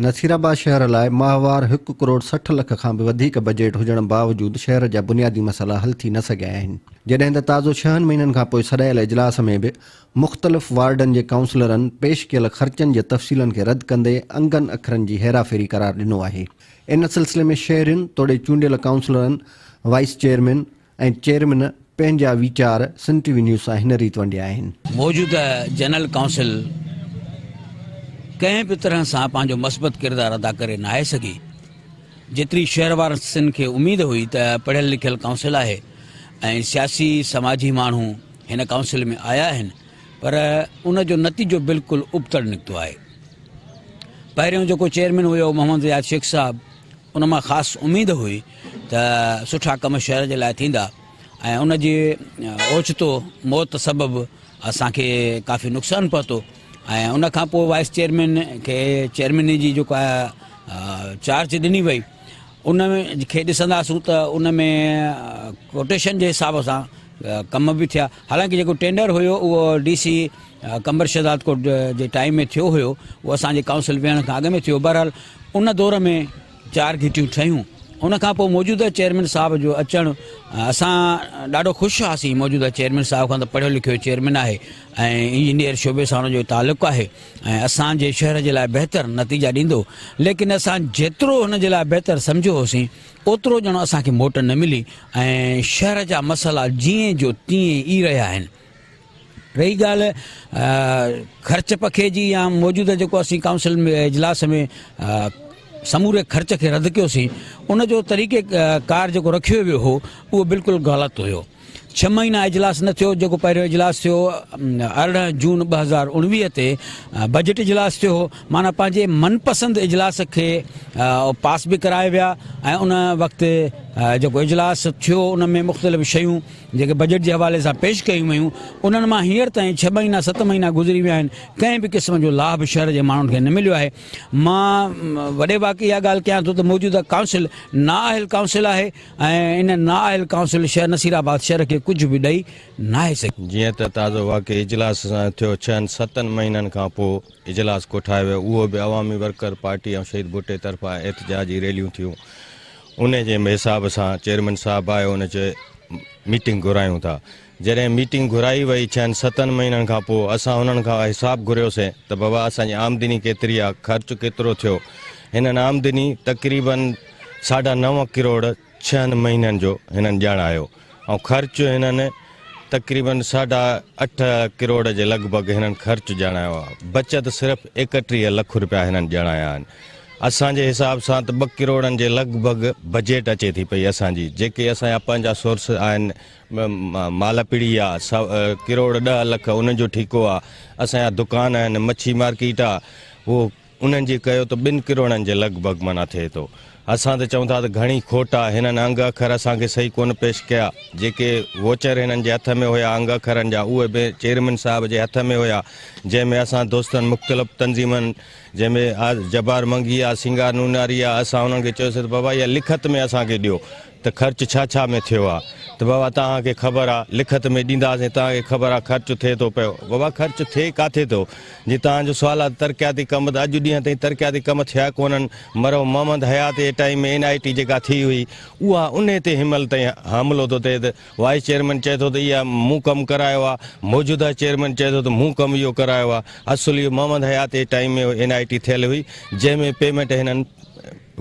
نصيرآباد شهر لاء ماهوار هڪ ڪروڙ 60 لک کان به وڌيڪ بجيٽ هجڻ باوجود شهر جا بنيادي مسئلا حل ٿي نه سگهيا آهن. جڏهن ته تازو ڇهن مهينن کان پوء سڏايل اجلاس ۾ به مختلف وارڊن جي ڪائونسلرن پيش ڪيل خرچن جي تفصيلن کي رد ڪندي انگن اکرن جي هيراڦيري قرار ڏنو آهي. ان سلسلي ۾ شهرين توڙي چونڊيل ڪائونسلرن، وائيس چيئرمين ۽ چيئرمين پنهنجا ويچار سنڌ ٽي وي نيوز سان هن ريت ونڊيا آهن. موجوده جنرل ڪائونسل ڪنهن به طرح سان پنهنجو مثبت ڪردار ادا ڪري ناهي سگهي. جيتري شهر وارثن کي اميد هئي ته پڙهيل لکيل ڪائونسل آهي ۽ سياسي سماجي ماڻهو هن ڪائونسل ۾ آيا آهن پر ان جو نتيجو بلڪل ابتڙ نڪتو آهي. پهريون جيڪو چيئرمين هيو محمد رياض شيخ صاحب ان مان خاص اميد هئي ته سٺا ڪم شهر جي لاء ٿيندا ۽ ان جي اوچتو موت سبب اسان کي ڪافي نقصان پهتو ۽ ان کان پوء وائيس چيئرمين کي چيئرميني جي جيڪا چارج ڏني وئي ان کي ڏسنداسون ته ان ۾ ڪوٽيشن جي حساب سان ڪم به ٿيا حالانڪه جيڪو ٽينڊر هيو اهو ڊي سي قمبر شهداد ڪوٽ جي ٽائيم ۾ ٿيو هيو اهو اسان جي ڪائونسل ويهڻ کان اڳ ۾ ٿيو بهرحال ان دور ۾ چار گهٽيون ٺهيون ان کان پوء موجوده چيئرمين صاحب جو اچڻ اسان ڏاڍو خوش هئاسين موجوده چيئرمين صاحب کان ته پڙهيو لکيو چيئرمين آهي ۽ انجنيئر شعبي سان ان جو تعلق آهي ۽ اسان جي شهر جي لاء بهتر نتيجا ڏيندو ليڪن اسان جيترو هن جي لاء بهتر سمجهيو هوسين اوترو ڄڻ اسان کي موٽ نه ملي ۽ شهر جا مسئلا جيئن جو تيئن ئي رهيا آهن. رهي ڳالهه خرچ پکي جي يا موجوده جيڪو اسين ڪائونسل ۾ اجلاس ۾ سموري خرچ کي رد ڪيوسين ان جو طريقي ڪار جيڪو رکيو ويو هو اهو بلڪل غلط هيو. ڇهه مهينا اجلاس نه ٿيو، جيڪو پهريون اجلاس ٿيو 18 جون 2019 تي بجيٽ اجلاس ٿيو هو، معنيٰ پنهنجي من پسند اجلاس کي پاس به ڪرايا ويا ۽ ان وقت جيڪو اجلاس ٿيو ان ۾ مختلف شيون جيڪي بجيٽ جي حوالي سان پيش ڪيون ويون انهن مان هينئر تائين ڇهه مهينا ست مهينا گذري ويا آهن ڪنهن به قسم جو لاڀ شهر جي ماڻهن کي نه مليو آهي مان وڏي واقعي اها ڳالهه ڪيان ٿو ته موجوده ڪائونسل نااهل ڪائونسل آهي ۽ ان نااهل ڪائونسل شهر نصير آباد شهر کي ڪجهه به ڏئي ناهي سگهي. جيئن ته تازو واقعي اجلاس سان ٿيو ڇهن ستن مهينن کان پوء اجلاس ڪوٺايو ويو اهو به عوامي ورڪر پارٽي ۽ شهيد ڀٽي طرفان احتجاجي ريليون ٿيون انهي جي حساب سان چيئرمين صاحب آيو ان چيو ميٽنگ گهرايون ٿا جڏهن ميٽنگ گهرائي وئي ڇهن ستن مهينن کان پوء اسان انهن کان حساب گهريوسين ته بابا اسان جي آمدني ڪيتري آ خرچ ڪيترو ٿيو هنن آمدني تقريبن ساڍا نو ڪروڙ ڇهن مهينن جو هنن ڄاڻايو ۽ خرچ هنن تقريبن ساڍا اٺ ڪروڙ جي لڳ ڀڳ هنن خرچ ڄاڻايو آهي بچت صرف 31 لک روپيا هنن ڄاڻايا آهن اسان جي حساب سان ته ٻه ڪروڙن جي لڳ ڀڳ بجيٽ اچي ٿي پئي اسان جي جيڪي اسان جا پنهنجا سورس آهن مال پڙي آ ڪروڙ 10 لک انهن جو ٺيڪو آ اسان جا دڪان آهن مڇي مارڪيٽ آ اهو انهن جي ڪيو ته ٻن ڪروڙن جي لڳ ڀڳ معنيٰ ٿئي ٿو. اسان ته چئون ٿا ته گهڻي کوٽ آ. هنن انگ اکر اسان کي صحيح ڪونه پيش ڪيا. جيڪي ووچر هنن جي هٿ ۾ هيا انگ اکرن جا اهي به چيئرمين صاحب جي هٿ ۾ هيا جنهن ۾ اسان دوستن مختلف تنظيمن جنهن ۾ جبار منگي آ، سينگار نوناري آ اسان انهن کي چيوسين ته بابا اها لکت ۾ اسان کي ڏيو ته خرچ ڇا ڇا ۾ ٿيو آ ته بابا توهان کي خبر آ لکت ۾ ڏينداسين توهان کي خبر آ خرچ ٿئي ٿو پيو بابا خرچ ٿئي ڪاٿي ٿو جي توهان جو سوال آ ترقياتي ڪم ته اڄ ڏينهن تائين ترقياتي ڪم ٿيا ڪونهن مرحوم محمد حيات جي ٽائيم ۾ اين I ٽي جيڪا ٿي هئي اها انهي تي هن مهل تائين حملو ٿو ٿئي ته وائيس چيئرمين چئي ٿو ته اها مون ڪم ڪرايو آ موجوده چيئرمين چئي ٿو ته مون ڪم اهو ڪرايو آ اصل اهو محمد حيات جي ٽائيم ۾ اين I ٽي ٿيل هئي جنهن ۾ پيمينٽ هنن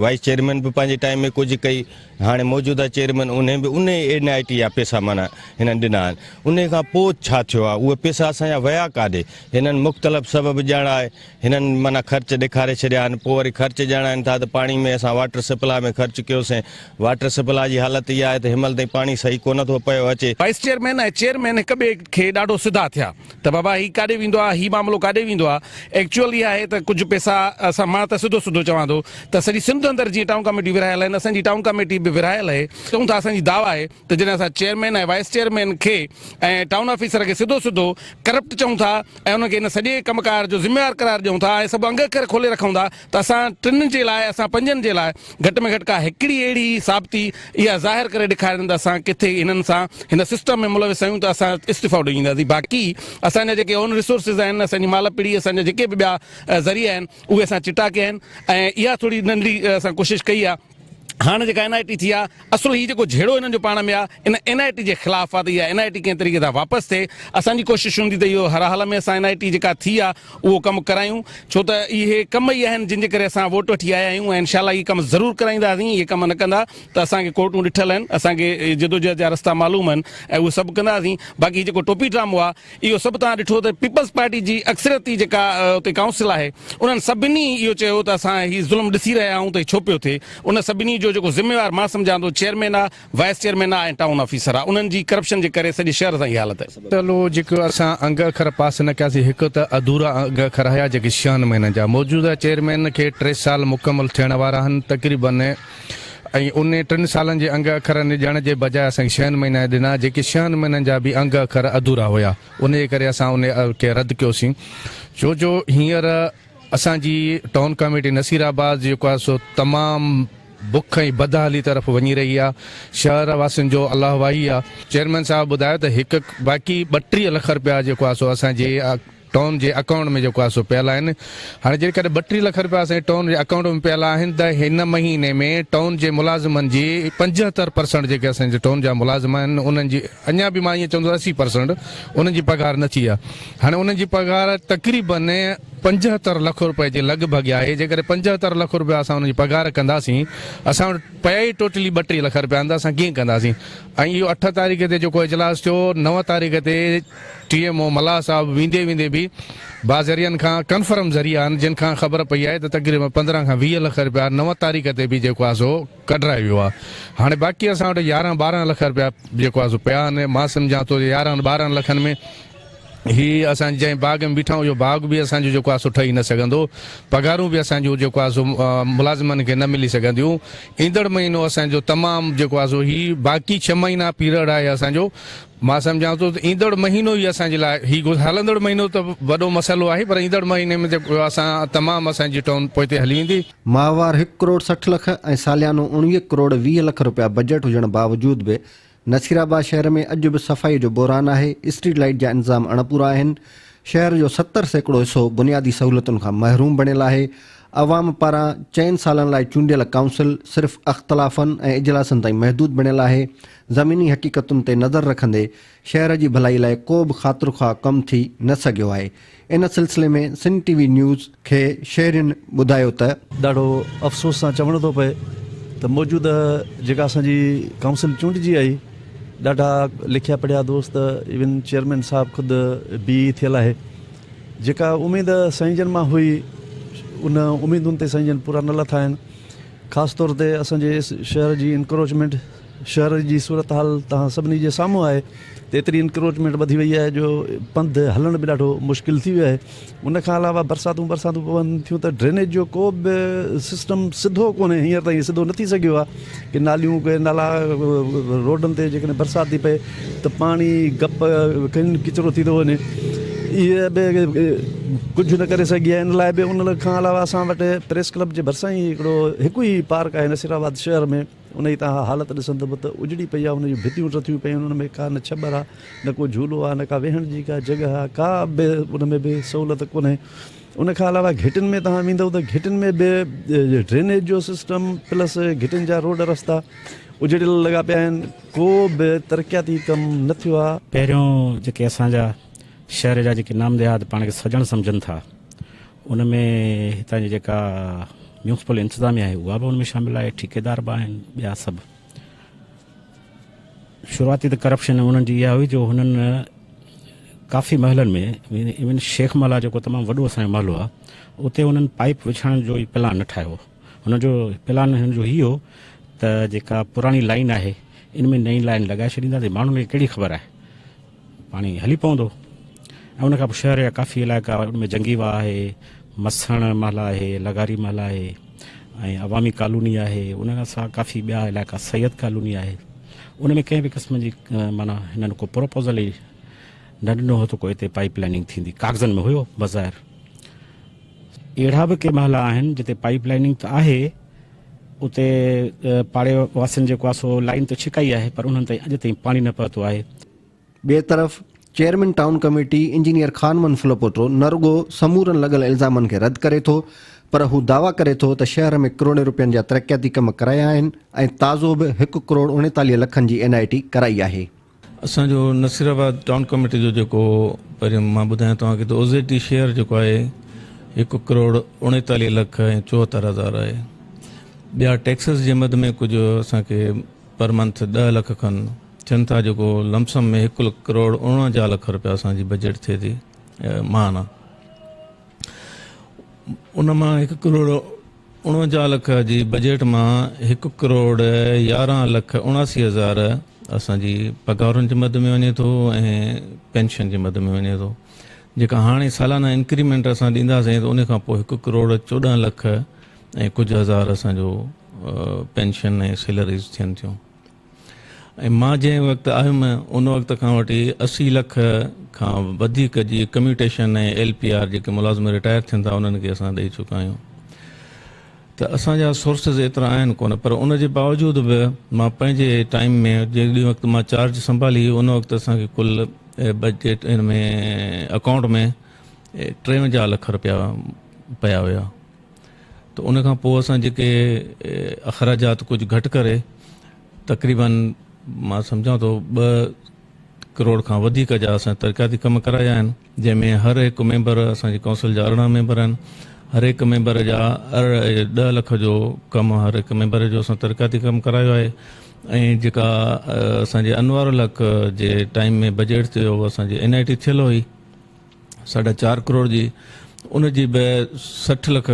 وائيس چيئرمين به پنهنجي ٽائيم ۾ ڪجهه ڪئي، هاڻي موجوده چيئرمين انهي به انهي اين I ٽي جا پيسا معنيٰ هنن ڏنا آهن. انهي کان پوء ڇا ٿيو آهي؟ اهي پيسا اسان جا ويا ڪاڏي؟ هنن مختلف سبب ڄاڻائي هنن معنيٰ خرچ ڏيکاري ڇڏيا آهن. پوء وري خرچ ڄاڻائين ٿا ته پاڻي ۾ اسان واٽر سپلاء ۾ خرچ ڪيوسين. واٽر سپلاء جي حالت اها آهي ته هن مهل تائين پاڻي صحيح ڪونه ٿو پيو اچي. وائيس چيئرمين ۽ چيئرمين هڪ ٻئي کي ڏاڍو سڌا ٿيا. ته بابا هي ڪاڏي ويندو آ هي معاملو ڪاڏي ويندو آ ايڪچوئل اها آهي ته ڪجهه پئسا اسان مان ته سڌو سڌو چوان ٿو ته سڄي سنڌ اندر جيئن ٽائون ڪاميٽيون ورهايل آهن اسان جي ٽائون ڪاميٽي به. به ورهايل اهي. چئون ٿا اسان جي دعويٰ آهي ته جڏهن اسان چيئرمين ۽ وائيس چيئرمين کي ۽ ٽائون آفيسر کي سڌو سڌو ڪرپٽ چئون ٿا ۽ انهن کي ان سڄي ڪم ڪار جو ذميوار قرار ڏيون ٿا ۽ سڀ انگ اکر کولي رکون ٿا ته اسان ٽن جي لاء اسان پنجن جي لاء گهٽ ۾ گهٽ ڪا هڪڙي اهڙي ثابتي اها ظاهر ڪري ڏيکارين ته اسان ڪٿي هنن سان هن سسٽم ۾ ملوث آهيون ته اسان استعيفائون ڏئي وينداسين باقي اسان جا جيڪي اون ريسورسز آهن اسان جي مال پڙي اسان جا جيڪي به ٻيا ذريعا آهن اهي اسان چٽا ڪيا آهن ۽ اها ٿوري ننڍڙي اسان ڪوشش ڪئي آهي. هاڻ جيڪا اين آء ٽي ٿي آ اصل هي جيڪو جهيڙو هنن جو پاڻ ۾ آ ان اين آء ٽي جي خلاف آ ته اها اين آء ٽي ڪنهن طريقي سان واپس ٿئي اسان جي ڪوشش هوندي ته اهو هر حال ۾ اسان اين آء ٽي جيڪا ٿي آ اهو ڪم ڪرايون ڇو ته اهي ڪم ئي آهن جن جي ڪري اسان ووٽ وٺي آيا آهيون ۽ انشاء الله اهي ڪم ضرور ڪرائينداسين اهي ڪم نه ڪندا ته اسان کي ڪورٽون ڏٺل آهن اسان کي جدوجهد جا رستا معلوم آهن ۽ اهو سڀ ڪنداسين باقي هي جيڪو ٽوپي ڊرامو آ اهو سڀ توهان ڏٺو ته پيپلز پارٽي جي اڪثريتي جيڪا اتي ڪائونسل آهي انهن سڀني اهو چيو ته اسان هي ظلم ڏسي رهيا آهيون ته هي ڇو پيو ٿئي ان سڀني جو جيڪو ذميوار مان سمجهان ٿو چيئرمين آ وائيس چيئرمين آ ۽ ٽائون آفيسر آ انهن جي ڪرپشن جي ڪري سڄي شهر سان هي حالت آهي. مسئلو جيڪو اسان انگ اکر پاس نه ڪياسين هڪ ته اڌورا انگ اکر هيا جيڪي ڇهن مهينن جا موجوده چيئرمين کي ٽي سال مڪمل ٿيڻ وارا آهن تقريبن ۽ انهي ٽن سالن جي انگ اکرن ڏيڻ جي بجاء اسان کي ڇهن مهينا ڏنا جيڪي ڇهن مهينن جا به انگ اکر اڌورا هيا انهي جي ڪري اسان انهي کي رد ڪيوسين ڇو جو هينئر اسان جي ٽائون ڪاميٽي نصير آباد جيڪو آهي سو تمام بک ۽ بدحالي طرف وڃي رهي آهي شهر واسين جو الله واهي آهي چيئرمين صاحب ٻڌايو ته هڪ باقي 32 لک رپيا جيڪو آهي سو اسان جي ٽون جي اڪائونٽ ۾ جيڪو آهي سو پيل آهن. هاڻي جيڪڏهن 32 لک رپيا اسان جي ٽون جي اڪائونٽ ۾ پيل آهن ته هن مهيني ۾ ٽون جي ملازمن جي 75 پرسنٽ جيڪي اسان جي ٽون جا ملازم آهن انهن جي اڃا به مان ائين چوندس 80 پرسنٽ انهن جي پگهار نه ٿي آهي. هاڻي انهن جي پگهار تقريبن 75 لک رپئي جي لڳ ڀڳ آهي. جيڪڏهن 75 لک رپيا اسان انهن جي پگهار ڪنداسين اسان وٽ پيا ئي ٽوٽلي 32 لک رپيا آهن ته اسان ڪيئن ڪنداسين ۽ اهو 8 تاريخ تي جيڪو اجلاس ٿيو 9 تاريخ تي ٽي ايم او ملاح صاحب ويندي ويندي به بعض ذريعن کان ڪنفرم ذريعا آهن جن کان خبر پئي آهي ته تقريبن 15 کان 20 لک رپيا 9 تاريخ تي به جيڪو آهي سو ڪڍرائي ويو آهي هاڻي باقي اسان وٽ 11 12 لک رپيا جيڪو آهي سو پيا آهن مان سمجهان ٿو 11 12 لکن ۾ هي اسان جنهن باغ ۾ بيٺا آهيون اهو باغ به اسان جو جيڪو آهي سو ٺهي نه سگهندو پگهارون به اسان جون جيڪو آهي سو ملازمن کي نه ملي سگهنديون ايندڙ مهينو اسان جو تمام جيڪو آهي سو هي باقي 6 مهينا پيريڊ آهي اسان جو مان سمجهان ٿو ته ايندڙ مهينو ئي اسان جي لاء هي هلندڙ مهينو ته وڏو مسئلو آهي پر ايندڙ مهيني ۾ جيڪو اسان تمام اسان جي ٽون پوئتي هلي ويندي. ماهوار هڪ ڪروڙ 60 لک ۽ ساليانو 19 ڪروڙ 20 لک رپيا بجيٽ هجڻ باوجود به نصيرآباد شهر ۾ اڄ به صفائي جو بحران آهي، اسٽريٽ لائيٽ جا انتظام اڻپورا آهن، شهر جو 70% حصو بنيادي سهولتن کان محروم بڻيل آهي، عوام پاران چئن سالن لاء چونڊيل ڪائونسل صرف اختلافن ۽ اجلاسن تائين محدود بڻيل آهي، زميني حقيقتن تي نظر رکندي شهر جي ڀلائي لاء ڪو به خاطرخواهه ڪم ٿي نه سگهيو آهي، ان سلسلي ۾ سنڌ ٽي وي نيوز کي شهرين ٻڌايو ته. ڏاڍو افسوس سان چوڻو ٿو پئي ته موجوده جيڪا اسان جي ڪائونسل چونڊجي آئي ڏاڍا لکيا پڙهيا دوست ايون چيئرمين صاحب خود بي اي ٿيل آهي جيڪا اميد سائين جن مان هئي ان اميدن تي سائين جن پورا نه لٿا آهن خاص طور تي اسان جي شهر جي انڪروچمينٽ شهر جي صورتحال توهان سڀني جي سامهون آهي ته ايتري انڪروچمينٽ وڌي وئي آهي جو پنڌ هلڻ به ڏاڍو مشڪل ٿي ويو آهي ان کان علاوه برساتون برساتون پون ٿيون ته ڊرينيج جو ڪو به سسٽم سڌو ڪونهي هينئر تائين سڌو نه ٿي سگهيو آهي ڪي ناليون ڪي نالا روڊن تي جيڪڏهن برسات ٿي پئي ته پاڻي گپ ڪن ڪچرو ٿي ٿو وڃي اهي به ڪجهه نه ڪري سگهي آهي ان لاء به ان کان علاوه اسان وٽ پريس ڪلب جي ڀرسان ئي هڪڙو هڪ ئي پارڪ آهي نصير آباد شهر ۾ ان جي توهان حالت ڏسندؤ ته اجڙي پئي آهي ان جون ڀتيون ٽٿيون پيون آهن ان ۾ ڪا نه ڇٻر آهي نه ڪو جهولو آهي نه ڪا ويهڻ جي ڪا جڳهه آهي ڪا به ان ۾ به سهولت ڪونهي ان کان علاوه گهٽين ۾ توهان ويندؤ ته گهٽين ۾ به ڊرينيج جو سسٽم پلس گهٽين جا روڊ رستا اجڙيل لڳا پيا آهن ڪو به ترقياتي ڪم نه ٿيو آهي. پهريون جيڪي اسان جا شهر جا جيڪي نام نهاد پاڻ کي سڄڻ سمجهن ٿا ان ۾ هتان جي جيڪا ميونسپل انتظاميا آهي اها به ان ۾ شامل آهي ٺيڪيدار به آهن ٻيا سڀ شروعاتي ته ڪرپشن انهن جي اها هئي جو هنن ڪافي محلن ۾ ايون شيخ محلا جيڪو تمام وڏو اسان جو محلو آهي اتي انهن پائپ وڇائڻ جو ئي پلان نه ٺاهيو هن جو پلان هن جو هي هو ته جيڪا پراڻي لائن آهي ان ۾ نئين لائن لڳائي ڇڏينداسين ماڻهن کي ڪهڙي خبر آهي پاڻي هلي پوندو ۽ ان کان پوء شهر جا ڪافي علائقا ان ۾ جنگي واهه آهي مسڻ محلا آهي لغاري محلا آهي ۽ عوامي ڪالوني آهي ان کان سواء ڪافي ٻيا علائقا سيد ڪالوني آهي ان ۾ ڪنهن به قسم جي معنيٰ هنن ڪو پروپوزل ئي نه ڏنو هو ته ڪو هتي پائيپ لائننگ ٿيندي ڪاغذن ۾ هيو بظاهر اهڙا به ڪي محلا آهن جتي پائيپ لائننگ ته آهي اتي پاڙي واسين جيڪو آهي سو لائين ته ڇڪائي آهي پر انهن تائين اڄ تائين پاڻي نه پهتو آهي. ٻئي طرف chairman town committee engineer Khan Muhammad Phulpoto نه رڳو سمورن لڳل الزامن کي رد ڪري ٿو پر هو دعويٰ ڪري ٿو ته شهر ۾ ڪروڙين روپين جا ترقياتي ڪم ڪرايا آهن ۽ تازو به هڪ ڪروڙ 39 لکن جي اين آء ٽي ڪرائي آهي. اسان جو نصيرآباد ٽائون ڪميٽي جو جيڪو پهريون مان ٻڌايان توهان کي ته اوزيٽي شيئر جيڪو آهي هڪ ڪروڙ 39 لک ۽ 74 هزار آهي ٻيا ٽيڪسز جي مد ۾ ڪجهه اسان کي پر منٿ 10 لک کن ٿين ٿا جيڪو لمسم ۾ هڪ ڪروڙ 49 لک روپيا اسان جي بجيٽ ٿئي ٿي ماهانه ان مان هڪ ڪروڙ 49 لک جي بجيٽ مان هڪ ڪروڙ 11 لک 79 هزار اسان جي پگهارن جي مد ۾ وڃي ٿو ۽ پينشن جي مد ۾ وڃي ٿو جيڪا هاڻي سالانه انڪريمينٽ اسان ڏينداسين ته ان کان پوء هڪ ڪروڙ 14 لک ۽ ڪجهه هزار اسان جو پينشن ۽ سيلريز ٿين ٿيون ۽ مان جنهن وقت آيم ان وقت کان وٺي 80 لک کان وڌيڪ جي ڪميوٽيشن ۽ ايل پي آر جيڪي ملازم رٽائر ٿين ٿا انهن کي اسان ڏئي چڪا آهيون ته اسان جا سورسز ايترا آهن ڪونه پر ان جي باوجود به مان پنهنجي ٽائيم ۾ جنهن وقت مان چارج سنڀالي ان وقت اسان کي ڪل بجيٽ ان ۾ اڪائونٽ ۾ 53 لک روپيا پيا هيا ته ان کان پوء اسان جيڪي اخراجات ڪجهه گهٽ ڪري تقريبن مان سمجهان ٿو 2 ڪروڙ کان وڌيڪ جا اسان ترقياتي ڪم ڪرايا آهن جنهن ۾ هر هڪ ميمبر اسان جي ڪائونسل جا 18 ميمبر آهن هر هڪ ميمبر جا 10 لک جو ڪم هر هڪ ميمبر جو اسان ترقياتي ڪم ڪرايو آهي ۽ جيڪا اسان جي انوار الحق جي ٽائيم ۾ بجيٽ ٿيو اسان جي اين I ٽي ٿيل هئي ساڍا چار ڪروڙ جي ان جي به 60 لک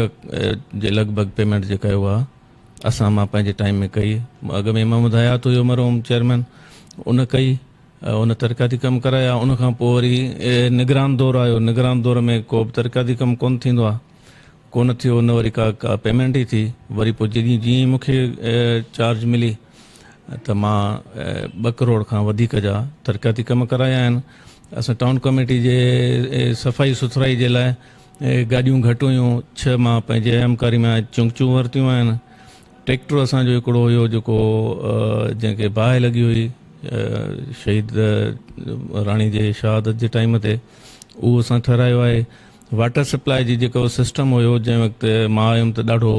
جي لڳ ڀڳ پيمينٽ جيڪا اها اسان مان پنهنجي ٽائيم ۾ ڪئي اڳ ۾ محمد حيات هيو مرحوم چيئرمين ان ڪئي ان ترقياتي ڪم ڪرايا ان کان پوء وري نگران دور آيو نگران دور ۾ ڪو به ترقياتي ڪم ڪونه ٿيندو آهي ڪونه ٿيو نه وري ڪا ڪا پيمينٽ ئي ٿي وري پوء جڏهن جيئن ئي مون کي چارج ملي ته مان 2 ڪروڙ کان وڌيڪ جا ترقياتي ڪم ڪرايا آهن اسان ٽائون ڪميٽي جي صفائي سٿرائي جي لاء گاڏيون گهٽ هيون 6 مان پنهنجي اهم ڪاري مان چنگچون ورتيون آهن ٽريڪٽر اسان جو هڪڙو هيو جيڪو جنهن کي باهه لڳي هئي شهيد راڻي جي شهادت جي ٽائيم تي اهو اسان ٺهرايو آهي واٽر سپلاء جي جيڪو سسٽم هيو جنهن وقت مان آيم ته ڏاڍو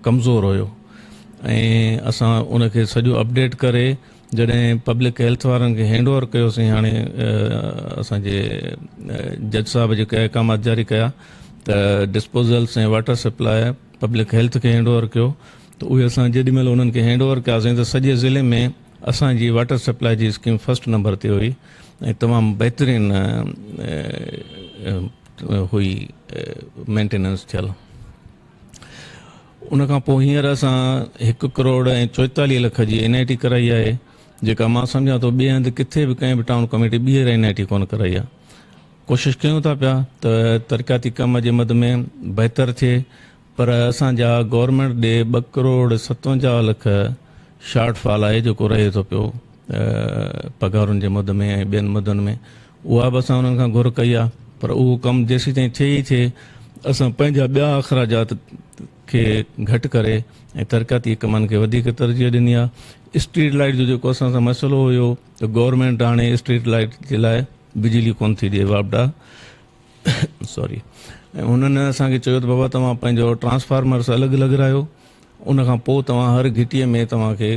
ڪمزور هيو ۽ اسان ان کي سڄو اپڊيٽ ڪري جڏهن پبلڪ هيلٿ وارن کي هينڊ اوور ڪيوسين هاڻي اسان جي جج صاحب جيڪي احڪامات جاري ڪيا ته ڊسپوزلس ۽ واٽر سپلاء پبلڪ هيلٿ کي هينڊ اوور ڪيو ته اهي اسان جيڏي مهل انهن کي هينڊ اوور ڪياسين ته سڄي ضلعي ۾ اسان جي واٽر سپلاء جي اسڪيم فرسٽ نمبر تي هئي ۽ تمام بهترين هئي مينٽيننس ٿيل ان کان پوء هينئر اسان 1 ڪروڙ ۽ 44 لک جي اين I ٽي ڪرائي آهي جيڪا مان سمجهان ٿو ٻئي هنڌ ڪٿي به ڪنهن به ٽائون ڪميٽي ٻيهر اين I ٽي ڪونه ڪرائي آهي ڪوشش ڪيون ٿا پيا ته ترقياتي ڪم جي مد ۾ بهتر ٿئي پر اسان جا گورنمينٽ ڏي 2 ڪروڙ 57 لک شارٽ فال آهي جيڪو رهي ٿو پيو پگهارن جي مد ۾ ۽ ٻين مدن ۾ اها به اسان انهن کان گهر ڪئي آهي پر اهو ڪم جيسيتائين ٿئي ئي ٿئي اسان پنهنجا ٻيا اخراجات کي گهٽ ڪري ۽ ترقياتي ڪمن کي وڌيڪ ترجيح ڏني آهي اسٽريٽ لائيٽ جو جيڪو اسان سان مسئلو هيو ته گورنمينٽ هاڻي اسٽريٽ لائيٽ جي لاء بجلي ڪونه ٿي ڏئي واپڊا سوري ۽ هنن اسان کي چيو ته بابا توهان پنهنجو ٽرانسفارمرس الڳ لڳرايو ان کان پوء توهان هر گهٽيء ۾ توهان کي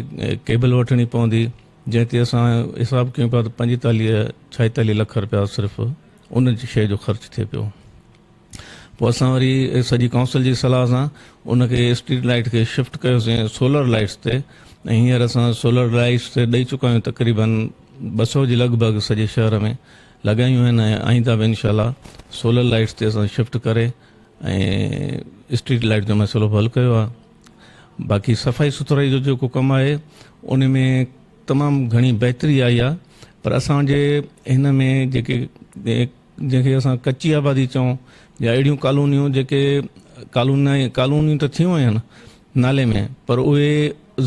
ڪيبل وٺڻي پوندي جنهن تي اسان حساب ڪيون پيا ته 45 46 لک روپيا صرف ان شيء جو خرچ ٿئي پيو پوء اسان وري سڄي ڪائونسل جي صلاح سان ان کي اسٽريٽ لائيٽ کي شفٽ ڪيوسين سولر لائيٽس تي ۽ هينئر اسان سولر لائيٽس تي ڏئي چڪا آهيون تقريبن 200 جي لڳ ڀڳ سڄي شهر ۾ لڳايون آهن ۽ آئنده به انشاء الله سولر لائيٽس تي اسان شفٽ ڪري ۽ اسٽريٽ لائيٽ جو مسئلو به حل ڪيو آهي باقي صفائي سٿرائي جو جيڪو ڪم آهي ان ۾ تمام گهڻي بهتري آئي آهي پر اسان جي هن ۾ جيڪي جنهن کي اسان ڪچي آبادي چئون يا اهڙيون ڪالونيون جيڪي ڪالونيون ته ٿيون آهن نالي ۾ پر اهي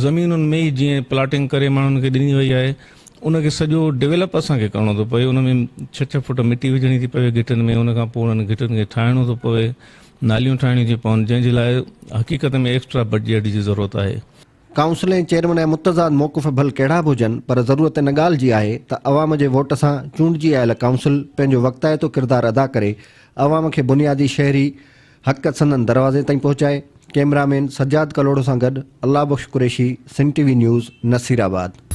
زمينن ۾ ئي جيئن پلاٽنگ ڪري ماڻهن کي ڏني وئي آهي ان کي سڄو ڊيولپ اسان کي ڪرڻو ٿو پوي ان ۾ ڇهه ڇهه فوٽ مٽي وجهڻي ٿي پوي گهٽن ۾ ان کان پوء انهن گهٽن کي ٺاهڻو ٿو پوي ناليون ٺاهڻيون ٿيون پون جنهن جي لاء حقيقت ۾ ايڪسٽرا بجيٽ جي ضرورت آهي. ڪائونسل ۽ چيئرمين جا متضاد موقف ڀل ڪهڙا به هجن پر ضرورت ان ڳالهه جي آهي ته عوام جي ووٽ سان چونڊجي آيل ڪائونسل پنهنجو وقتائتو ڪردار ادا ڪري عوام کي بنيادي شهري حق سندن دروازي تائين پهچائي، ڪئميرا مين سجاد ڪلهوڙو سان گڏ Allah Bakhsh Qureshi, Sindh T V news, Nasirabad.